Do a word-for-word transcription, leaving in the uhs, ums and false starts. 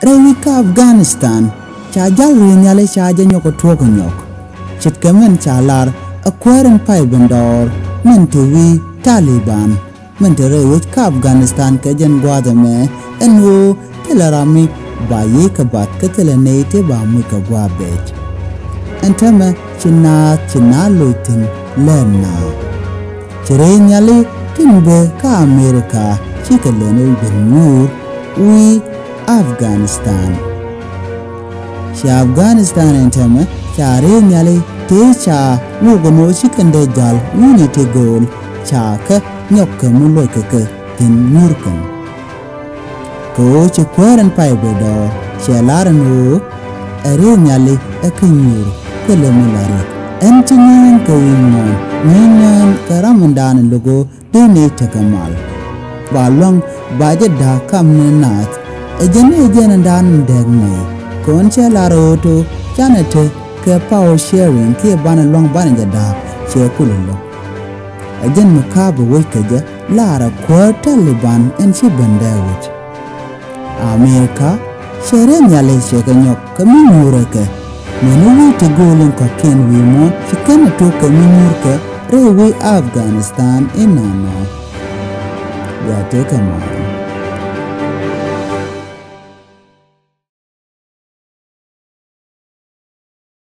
Rɛy wi̱c kä Afghanistan ca jal ri̱i̱ nhiali ca jɛ nyɔk kä tuɔɔk kä nyɔk. Ce̱tkɛ min ca lar ɛ kuäär in pay ben dɔɔr min te wi̱i̱ Taliban min te rɛy wec kä Afghanistan kɛ jɛn gua̱a̱th ɛmɛ, ɛn ɣöö thilɛ ram mi ba yiëë kɛ bath kä thilɛ nɛy ti ba muc kɛ gua̱a̱th bɛc. Ɛn täämɛ ci naath ci naath loc thi̱n lɛn naath. Ci rɛy nhiali tin bɛ kä Amerika cikɛ lɛn i̱ ben nyuur wi̱i̱ Afghanistan. Ci Afghanistan ɛn täämɛ ca rɛy nhiali tëë ca wuk ɛn ɣöö cikɛ dee jal wi̱i̱ni ti gööl ca kɛ nyɔk kɛ mi luɔckɛ kɛ thi̱n nyuur kɛn. Kɛ ɣöö ci kuäär ɛn pay bɛ dɔɔr cɛ lar ɛn ɣöö ɛ rɛy nhiali ɛ kä nyuur kɛ lɛ mi la riɛk. Ɛn ci nyään kɛ wi̱i̱ muɔ̱ɔ̱n nyään nyään kɛ ram ɛn daanɛ lo̱k ɣöö dee nɛy tekɛ mal. Ba lua̱ŋ ba jɛ da̱a̱k kam ni naath. Ɛ jɛn ɛ jɛn ɛn daanɛ dɛɛk nɛy. Kɛ ɣän cɛ lar ɣöö to canɛ te kɛ power sharing kiɛ banɛ lua̱ŋ banɛ jɛ da̱a̱k cɛ kulɛ lo̱k. Ɛ jɛn mi ka̱a̱p ɛ wec kɛ jɛ lar ɛ kuäär Taliban ɛn ci ben dee wec. Amerika cɛ rɛy nhiali cɛ kɛ nyɔk kɛ mi nyuurɛ kɛ. Mɛn wi̱i̱ ti gööl in kɔ̱kiɛn wi̱i̱ muɔ̱ɔ̱n ci kɛn ɛ tok kɛ mi nyuur kɛ rɛy wi̱i̱ Afghanistan inɔnɔ. Bia tëë kɛ mal.